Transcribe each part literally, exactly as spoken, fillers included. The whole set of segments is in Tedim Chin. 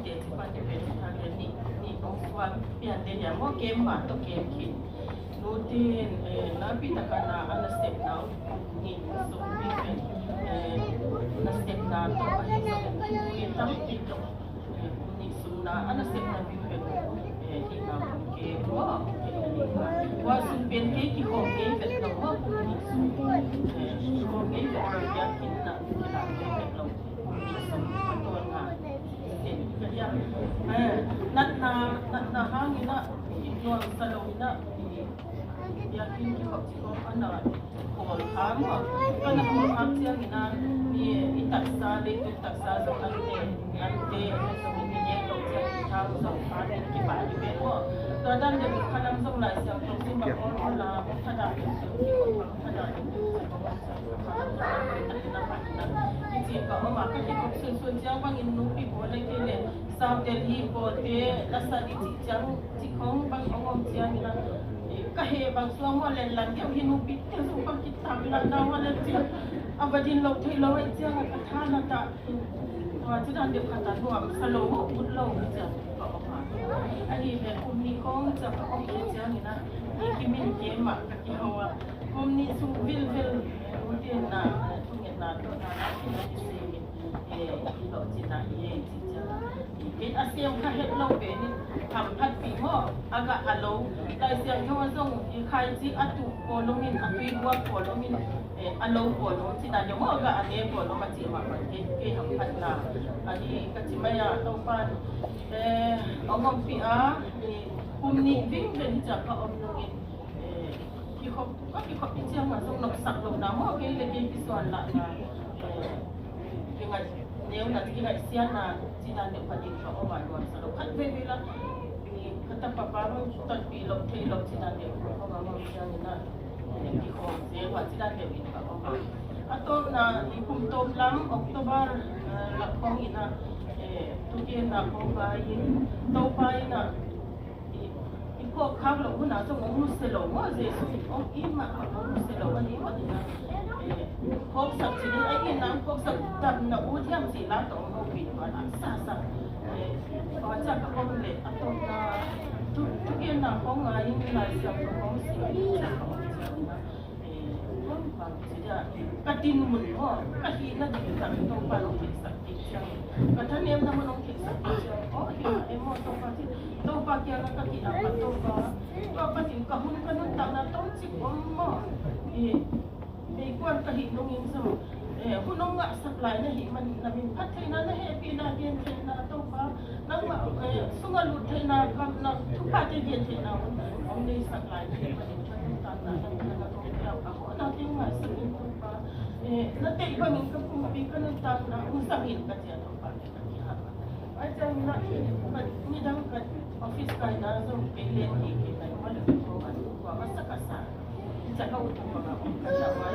Teci pan te pen ci thak le nih, nih kong suang pian te hiam maw, kem ma tawh kem khin. Nutin, eh, nakpi takin na a nasepna uh nih sung pi pen, eh, nasepna tawh a hi sung pi tampi tawh, eh, nih sung na a nasepna pi pen, eh, hih na kong kem maw, eh, hua sung pen kei kikhawm kei vet lo maw, nih sung, eh, kikhawm kei vet lo, kiak khin na, kikhawm kei vet lo. Natna, natna hangin ah, nuamsa lo in ah, biakinn kikhop cikhop a na khawl kha maw. Ka na khawl kha ciangin ah, i taksa, leitung taksa zong an te, an te, zong in i nek lo ciang i thau zong a nen kipa i pen maw. Tua dan deuh in khalam zong Lai Siangtho sim bang awl awl a, thadah deuh deuh kikhop bang thadah deuh deuh ciang bang awl ciang. Kici ka om a, ka kikhop sunsun ciang bangin nupi pawl le kei le South Delhi pawlte lasa i cih ciang cih khong bang hong om ciangin a, ka heh bang suang maw, lenlan deuh hi nupi te zong bang kitak lah na maw le ciang a va din lo thei lo ahi ciang a ka tha na ta. Tua ci dan deuh khat a nuamsa lo maw, ut lo ciang ka om a. Ahi le kum nih khong ciang ka om ciangin a, i kimin kem a ka kihau a. Kum nih sung vilvil, eh, ute na, eh, thungetna tawh na, na, eh, i lawhcinna hi e, ci ciang. Kei a siam kha het lo pen in, hamphatpih maw, a gah a lo. Lai Siangtho ah zong, i khaici a tuh pawl om in, a tui buak pawl om in, eh, a lo pawl om, ci dan deuh maw, a gah a ne pawl om a ci mah bang kei, kei hamphatna. A hi ka ci mai a, Topa in, eh, hong ompih a, i kum nih vingveng hi ciang ka om nungin, eh, kikhop, ka kikhop i ciang mah zong nopsak lohna maw, kei le kei kisuan lahna, eh, kingaih neuna, kingaihsiatna, ci dan deuh khat in ka om a, nuamsa lo khat veivei la, eh, ka tapa pa bang tonpih loh thei lo ci dan deuh ka om a, om ciangin a, eh, kikhawm zel uh a, ci dan deuh in ka om a. A tawpna, i kum tawp lam, October, eh, lak khawng in a, eh, thugenna khawng ngai in, Topa in a, i, i phawk khak loh hun ah zong hong nusia lo maw, Jesuh in hong it mah bang hong nusia lo ahih manin a, eh, phawksak cih in a, i nang phawksak damna ut hiam cih la tawh hong hopih tua la sa sa. Eh, tua ciang ka om leh a tawpna thu, thugenna khawng ngai in Lai Siangtho khawng sim in ciang ka om ciangin a, eh, bang ci dia, ka dinmun aw, ka hihna ding tang Topa in hong theihsak kik ciang, ka thanemna mun hong theihsak kik ciang, aw, hi mah e maw Topa ci, Topa kiangah ka ki-ap a Topa, tua panin ka hun ka nuntakna tawmcik om maw? Eh, meikuan ka hih nungin zong, eh, hun hong ngahsak lai na hih manin na min phat theihna, na hehpihna gen theihna Topa, nangmah, eh, sungah lut theihna, kam na thuphate gen theihna hun hong neisak lai na hih manin ka nuntakna na min a na kong kiap a, hawhna kei hong ngaisak in Topa. Eh, na deih bangin ka pumpi ka nuntakna hong zang in ka ci a Topa, ka kiap a. Ai ciang na, ka, nidang ka office kaina zong kei len hi kei na, ma le ko ma, ko ma sa ka sa. Ciang ka ut ko ma, ka sa wa.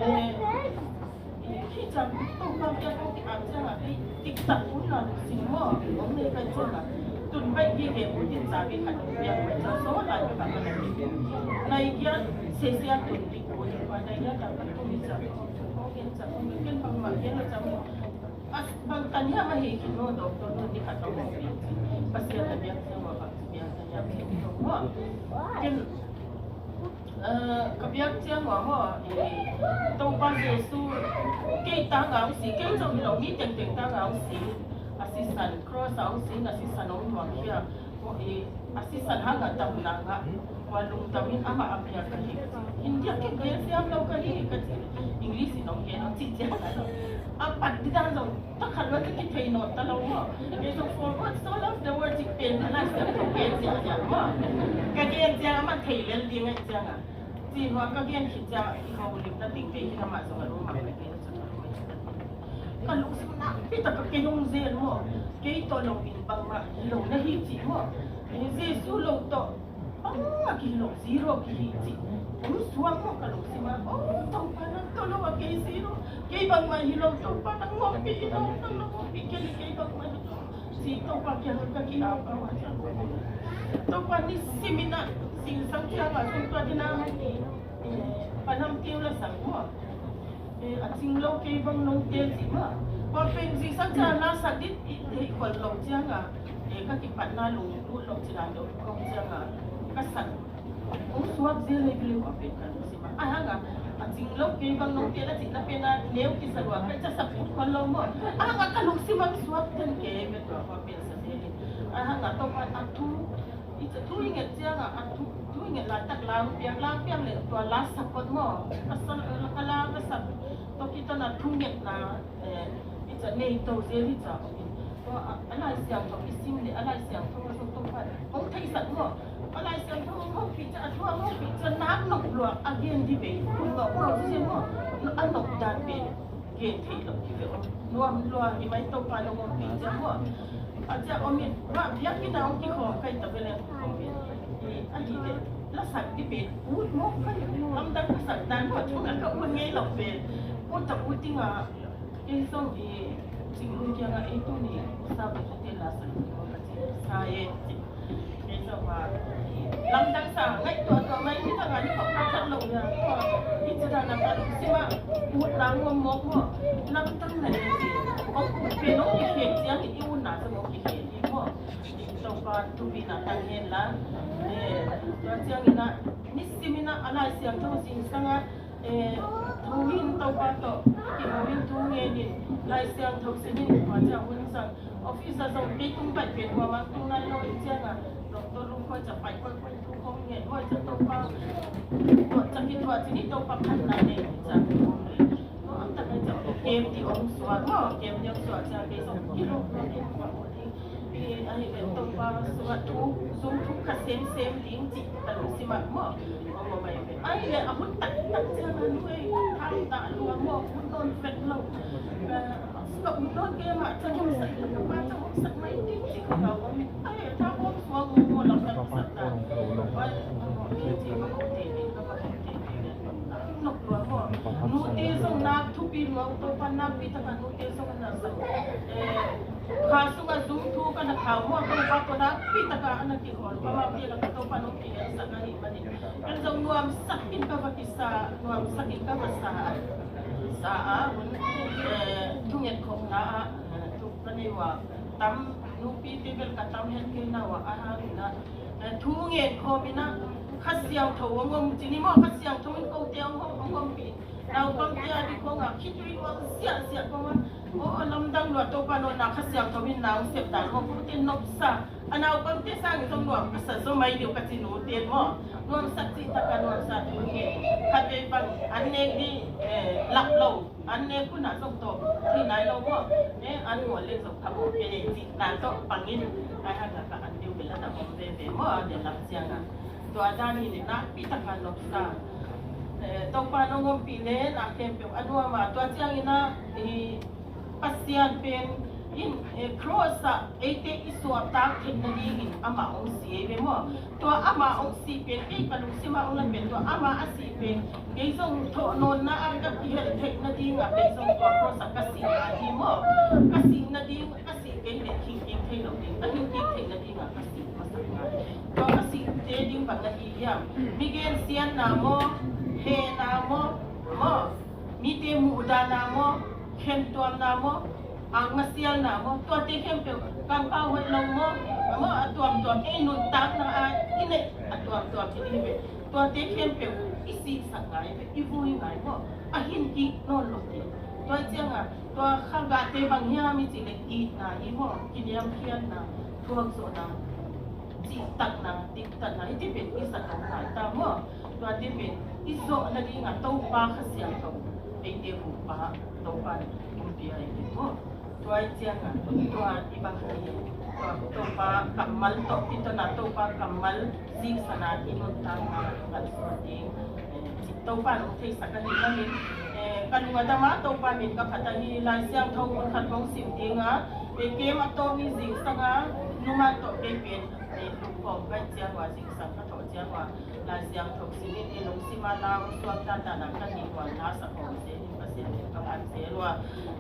Eh, Hih ciang Topa kiang kong ki-ap ciangah, ei, diktak un la lungsim maw, hong nei ka ciangah, tun baih gige un in cabi khat hong piak ka ciang, so lai ka bang ka na ki. Nai giat sese a tun dik un in, nai giat a ka tun i ciang, hong gen ciang, hong gen bangmah gen lo ciang, a bang tan hiam a hi khin maw, doctor tun dik khat hong hong pi. Pasian na biak ciang maw, bang biak na hiam khin maw. Ken Eh, ka biak ciang ua maw, eh, Topa Jesu, kei tanga hong si, kei zong hi lo, mi tengteng tanga hong si, a sisan, cross a hong si, a sisan hong nuamkhia, eh, a sisan hangah damna ngah, ua lungdamin amah a biak ka hi, India kei gen siam lo ka hi, ka ci, English in hong gen, hong ci ciang a, a pat didan zong, Takhat lo ci kithei nawn ta lo maw. Kei zong for God so loved the world ci pen a Lai Siangtho gen ziahziah maw. Ka gen ciang amah thei lel ding ahih ciangah. Ci hua ka gen khit ciangah i holimna ding kei hi amah zong a lungmang ka gen ciang a lungmang ka lungsim nakpi tak a kei hong zel maw. Kei tawh lo in bangmah hi lo na hi ci maw. Jesu lo tawh Bang a kihi lo, zero kihi cih. Om suak maw ka lungsim ah, oh, Topa nang tawh lo a kei zero. Kei bangmah hi lo, Topa nang ngompih hi lo, nang na ngompih kei le kei bangmah hi lo. Ci Topa kiang ka ki-ap a, Topa nisimin ah, singsang ciang ah, tung tua ding ah, eh, panam tiu la sang maw. Eh, a cing lo kei bang nong te cih mah. Tua pen zingsang ciang la sak ding i theih khol lo ciang a, eh, ka kipatna lunglut lo cih dan deuh kong ciang a, ka sak hong suak zel lei, bili tua pen ka lungsim ah. A hang a, a cing lo kei bang nong tel a cihna pen a neu kisa lua, ka i ciah sak ut khol lo maw. A hang a ka lungsim ah suak den kei, bia tua pen sa zel lei. A hang a Topa a thu, i ciah thu i nget ciang a, a thu, thu i nget laitak la hong piang, la hong piang leh tua la sak kawt maw. Ka sa, ka la ka sak, tua kiton a thu ngetna, eh, i ciah nei to zel hi ciah om in. Tua a, a Lai Siangtho i sim leh, a Lai Siangtho a zong Topa hong theihsak maw. A Lai Siangtho hong hopih ciah, a thu hong hopih ciah nak nop lua a gen ding ve. Nop lua zel maw. A nop dan pen gen thei lo ding ve. Nuam lua hi mai, Topa nong ompih ciang maw. A ciah om in, mah biakinn ah hong kikhawm ka hih ta ve leh om in. Ahih leh la sak ding pen ut mawk pen lamdang ka sak dan maw, thu ngat ka ut ngei lo pen. Ut ta ut ding a, kei zong i Cing Lun kiangah ei tuni sa pen ka tel la sak ding maw ka ci, sa e ci. Kei zong a lamdang sa ngaihtuah tuah mai, mi tangah ni khawk ka khat lo ia. Tua i ci dan a ka lungsim ah utna ngom mawk maw. Lamdang na e ci. Hong ut pen hong kikhel ciang i utna zong hong kikhel hi maw. Topa thupina tang hen la. Eh, tua ciangin ah nisim in ah a Lai Siangtho zingsang ah, eh, tho in Topa tawh kiho in thu ngen in, Lai Siangtho sim in, tua ciang hun zang. Office ah zong kei tung baih pen hua mang tung nai lo in ciang ah, doctor lungkhuai ciah pai khuai khuai thu kong ngen, huai ciah Topa, tua ciah kithuah cin in Topa phatna nei in ciang kong ngen. Tua am tak ai ciah kem ding hong suak maw, kem ding hong suak ciang kei zong kilawm lo in hua maw ding. I, ahih leh Topa sungah thu, zung thu kha semsem ding cih ka lungsim ah maw. Ong om ahi ve. Ahih leh a hun taktak ciang a nu ei, thang dah lua maw, hun nawn vet lo. Eh, sungah hun nawn kei mah ciang hong sak, ka pa ciang hong sak mai ding cih ka om. Ahih leh tha hong suak maw, lam ka sak ta. Oi, ong om ding cih ka om ding, ka om ding cih. Nok lua maw. Nute zong nak thupi lua, Topa nakpi taka nute zong na sak. Eh, kha sungah zung thu ka na khau maw, Topa tawh nakpi taka a na kikhawl. Ka mah pi lak Topa nong kihelsak ahih manin ken zong nuamsak in ka va kisa, nuamsak in ka va sa. Sa a hun, eh, thunget khawmna ah, eh, thu ka nei uh a tam, nupite bel ka tam hen kei na uh a, a hang in ah, eh, thu ngen khawm in ah, Kha Siangtho hong om ci ni maw, Kha Siangtho in kote hong om, hong ompih. Naupangte a ding khawngah khitui nuam ziahziah khawngah, aw, lamdang lua, Topa nawhna Kha Siangtho in na hong sep dan maw, kote nopsa. A naupangte sangin zong nuam ka sa zaw mai deuh ka ci nute maw. Nuamsa cih taka nuamsa thu ngen. Khatvei bang an nek ding, eh, lak lo. An nek hunah zong tawp thei nai lo maw. Eh, an mual leng zong kha maw, kei leh cihna tawh pangin. Ai hangah ka an deuh bel a tak om veve maw, a bel lam ciangah. Tua dan hi leh nakpi taka nopsa. Eh, Topa nong ompih leh na khempeuh a nuam a, tua ciangin ah, i Pasian pen in, eh, cross ah eite i suahtak theih nadingin amah hong si ei ve maw. Tua amah hong si pen kei ka lungsim ah hong la pen tua amah a si pen kei zong thawh nawnna ah ka kihel theih nadingah kei zong tua cross ah ka si ngai hi maw. Ka si nading, ka si kei leh hing kik thei lo ding, ka hing kik theih nadingah ka si masak ngai. Tua ka site ding bang na hi hiam? Mi gensiatna maw, hehna maw, maw, mite muhdahna maw, khentuamna maw, a ngasialna maw, tuate khempeuh kampau hoih lo maw, maw, a tuamtuam ei nuntakna a i neih a tuamtuam i hi ve. Tuate khempeuh i sihsak ngai ve, i vui ngai maw, a hin kik nawn lo ding. Tua ciangah tua kha gahte bang hiam i cih leh itna hi maw, kiniamkhiatna, thuakzawhna, cihtakna, diktatna, hihte pen i sak ngai ta maw. Tuate pen i zawh nadingah Topa Kha Siangtho, eite Topa, Topa in hong pia hi maw. Tua i ciangah tua i bang hi, tua Topa kammal tawh i tawh na Topa kammal ziksan a i nuntakna kalsuan ding, eh, Topa in hong theisak ahih manin, eh, ka lung a dam a, Topa min ka phat ahi. Lai Siangtho mun khat kong sim ding a, eh, kem a tawp ni zingsang a, numan tawh kei pen, eh, lungkhawm ka hih ciang ua, zingsang ka thawh ciang ua, Lai Siangtho sim in, eh, lungsim a la hong suak dandan a ka nih ua, la sa khawm zel in Pasian in ka phat zel ua.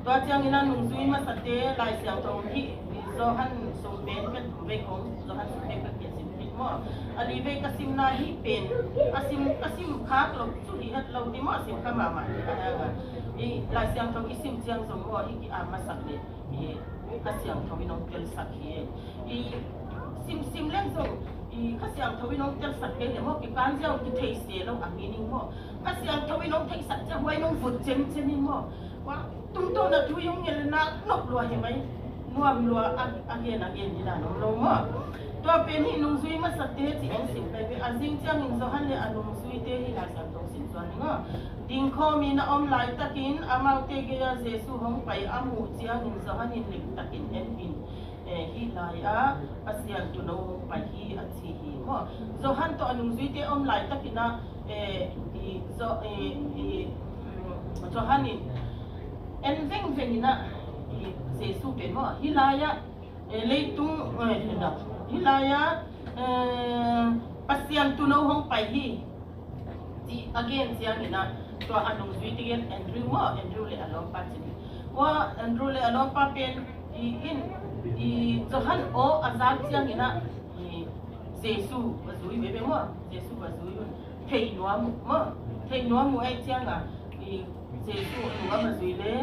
Tua ciangin a nungzui masate Lai Siangtho hih Johan sum pen ka vei kong, Johan sum pen ka kian sim khit maw. A li vei ka simna hih pen, a sim, ka sim khak lo, sut hi het lo ding maw, a sim kha mahmah ding a hang a. I Lai Siangtho i sim ciang zong maw, i ki-ap masak le i Kha Siangtho in hong telsak hi. I simsim leng zong i Kha Siangtho in hong telsak kei le maw, kikan ziau kithei se lo a meaning maw. Kha Siangtho in hong theihsak ciang huai in hong vut ciamciam in maw, tungtawn a thu i hong ngen le nak nop lua hi mai. Nuam lua a, a gen a gen hi dan om lo maw. Tua pen hih nungzui masate cih hong sim pai ve. A zing ciangin Johan le a nungzuite hih Lai Siangtho sim zuan hi maw. Dingkhawmin a om laitakin amaute gei-a Jesu hong pai a muh ciangin Johan in limtakin en in, eh, hih lai-ah Pasian tuuno hong pai hi a ci hi maw. Johan tawh a nungzuite om laitakin ah, eh, i, Jo-, i, i, mm, Johan in en vengveng in ah, i, Jesu pen maw, hih lai-ah, eh, leitung, eh, hih lai-ah, eh, Pasian tuuno hong pai hi. Ci a gen ciangin ah, tua a nungzuite gen Andrew maw, Andrew le a lawmpa ci ni. Ua Andrew le a lawmpa pen i in, i Johan aw a zak ciangin ah, i Jesu va zui veve maw, Jesu va zui un. Thei nuam uh maw, thei nuam uh ahih ciangin ah, i Jesu a nung a va zui le,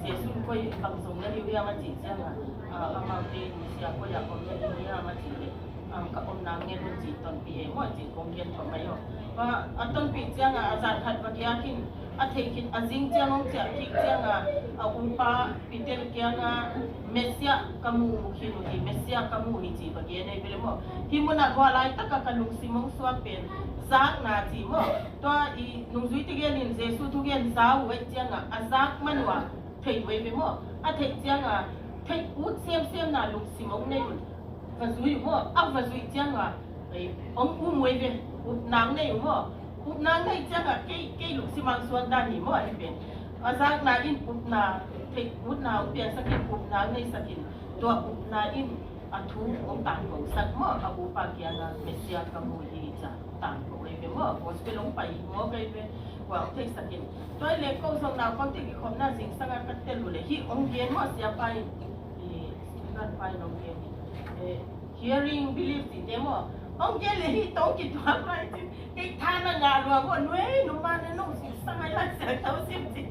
Jesu koi bang zong na hi uh hiam a cih ciangin ah, a, amaute in sia koi ah om na hi uh hiam a cih le, ang ka om nang ngen un ci tonpih e maw, ci kong gen thawh mai aw. A, a tonpih ciangin a zan khat va giak in, a theih khit a zing ciang hong ciah kik ciangin a upa Peter kiangah Messiah ka mu khin uh hi, Messiah ka mu hi ci va gen ei ve le maw. Hih munah gua laitak a ka lungsim hong suak pen zakna ci maw. Tua i nungzuite gen in Jesu thugen za uh ahih ciangin a zak man uh a thei uh ei ve maw. A theih ciangin theih ut semsemna lungsim hong nei un. Va zui uh maw, a va zui ciangin, ei, hong um uh ei ve, upna hong nei uh maw. Upna hong nei ciangin kei, kei lungsim ah suak dan hi maw, ahi pen. A zakna in upna, theih utna hong piangsak in, upna hong neisak in, tua upna in a thu hong tangkosak maw, a upa kiangah Messiah ka mu hi ci a tangko ei ve maw, gospel hong pai hi maw, kei ve, kua hong theisak in. Tua hi leh ko zong naupangte kikhopna zingsang ah ka tel uh leh, hih hong gen maw, siapa in, i, Stephen pa in hong gen hi. Eh, hearing, believe cihte maw. Hong gen leh hih tawh kituak lai cin. Kei tha na ngah lua maw, nuai, numa na nong zingsang ai Lai Siangtho sim cin.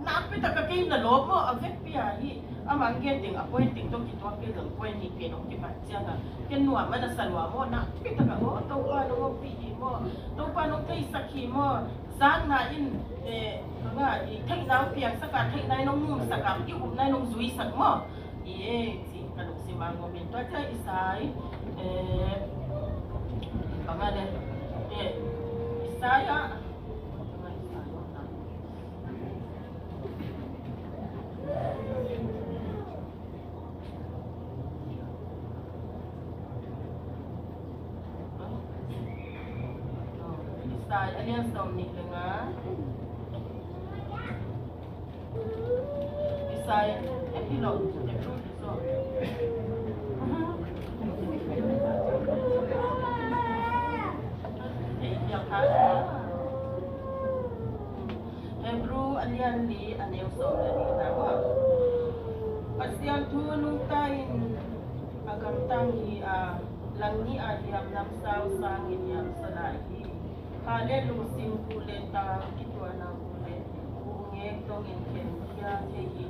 Nakpi tak a kei na lawp maw, a vekpi a hih. Amah hong gen teng, a point teng tawh kituak kei zong point nih pen hong kipan ciangin. Ken nuam a na sa lua maw, nakpi tak a maw, Topa nong ompih hi maw. Topa nong theisak hi maw. Zakna in, eh, bang a, i theihna hong piangsak a, theihna in hong mumsak a, i upna in hong zuisak maw. I e, ci ka lungsim a ngawm in tua ciang Isai, eh, bang a le, eh, Isai ah, bang a Isai ah, Isai a lian sawm nih le nga. Isai, eh, hi lo, eh, hi lo. Eh, hi lo. Hebrew a lian li a neu sawm le nihna maw. Pasian thu nungta in a gamtang hi a, langnih a hiam namsau sangin hiam sa lai hi. Kha le lungsim, gu le tang, kituahna gu le gu ngek dongin khenkhia thei hi.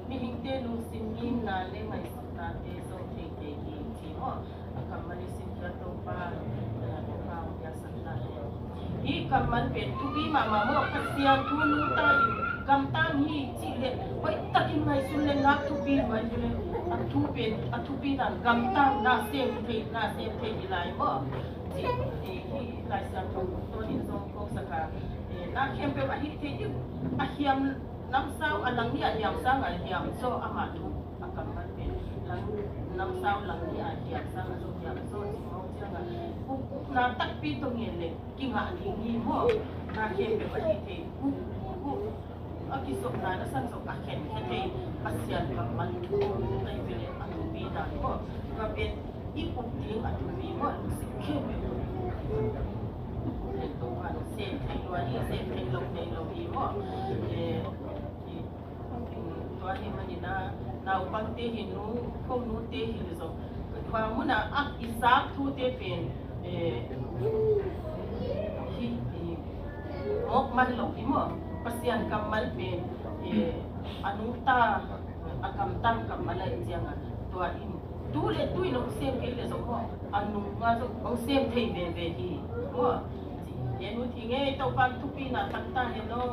Mihingte lungsim ngimna le ngaihsutnate zo thei thei hi ci maw. A kammal i simkhiat Topa, eh, Topa hong piaksak ta hen. Hih kammal pen thupi mahmah maw, Pasian thu nungta in gamtang hi cih leh hoihtakin ngaihsun le ngak thupi lua hi ve. A thu pen, a thupi dan gamtang, na sem thei, na sem thei hi lai maw. Cih, eh, hih Lai Siangtho tawh in zong kosak a, eh, na khempeuh a hih thei ding, a hiam namsau a langnih a hiam sangin hiam zaw, amah thu a kammal pen lang namsau langnih a hiam sangin zaw hiam zaw ci mawk ciangin, up, upna takpi tawh ngen leh kingah ding hi maw. Na khempeuh a hih thei, up, up, a kizopna na san zong a khenkhia thei Pasian kammal thu ahi ve leh a thupi dan maw. Tua pen i up ding a thupi maw, lungsim khempeuh. Tua sem thei lua hi, sem thei lo, thei lo hi maw. Eh, tua hi manin ah, naupangte hi, nu, ko nute hi zong, tua mun ah a i zak thute pen, eh, hi, hi, mawk man lo hi maw. Pasian kammal pen, Eh, a nungta, a gamta, gamta lai ciangin, tua in tu le tu in hong sem kei le zong maw, a nungah zong hong sem thei veve hi maw. Gen ut hi ing ei. Topa'n thupina tangtak hen aw.